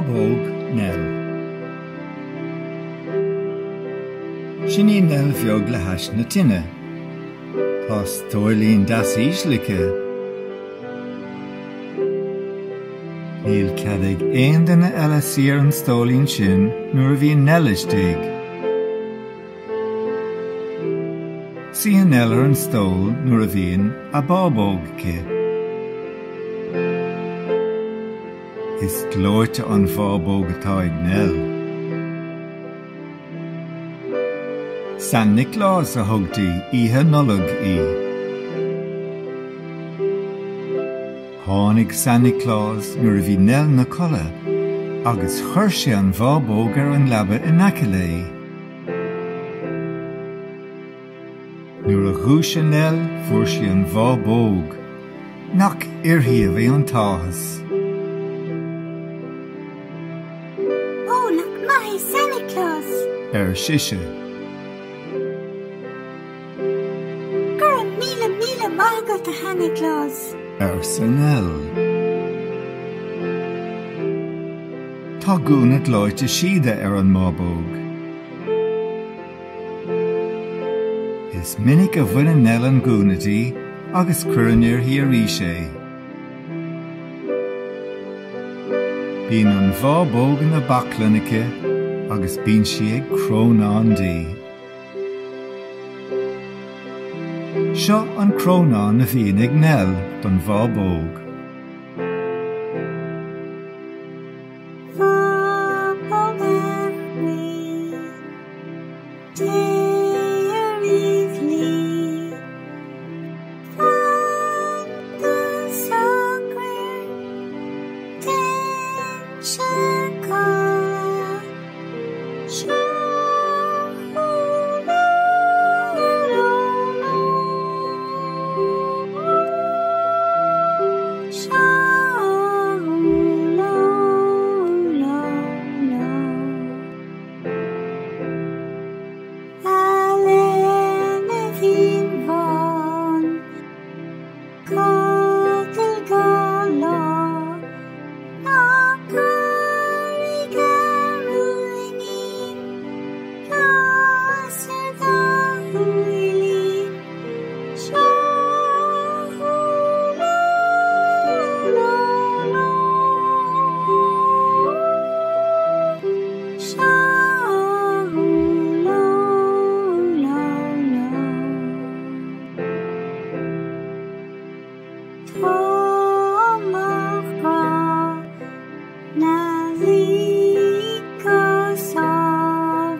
Bábóg Nell. Sin í Nell bheag le hais na tine. Tá stóilín deas íseal aici. Níl cead ag aon duine eile suí ar an stóilín sin nuair a bhíonn Nell istigh. Suíonn Nell ar an stól nuair a bhíonn a bábóg aici. Is gleoite an bhábóg atá ag Nell. San Nioclás a thug di Oíche Nollag í. Tháinig San Nioclás nuair a bhí Nell 'na codladh agus chuir sé an bhábóg ar an leaba in aice léi. Nuair a dhúisigh Nell fuair sí an bhábóg. Nach uirthi a bhí an t-áthas! Ó, nach maith é San Nioclás! ar sise. Go raibh míle míle maith agat, a Shan Niocláis! arsa Nell. Tá gúna gleoite síoda ar an mbábóg. Is minic a bhaineann Nell an gúna di agus cuireann uirthi arís é. Bíonn an bhábóg ina baclainn aici agus bíonn sí ag crónán di. Seo an crónán a bhíonn ag Nell don bhábóg. Bábóg a chroí, Téigh ar uíbh Fan go socair, Téimse codladh, Seo thú ló ló ló. Seo thú ló ló ló. A leinbhín bháin, Codail go lá, Ná corraigh a rúinín, Glas ar do shúilín, Seo thú ló ló ló. Seo thú ló ló ló. Tá mo ghrá 'na luí go sámh.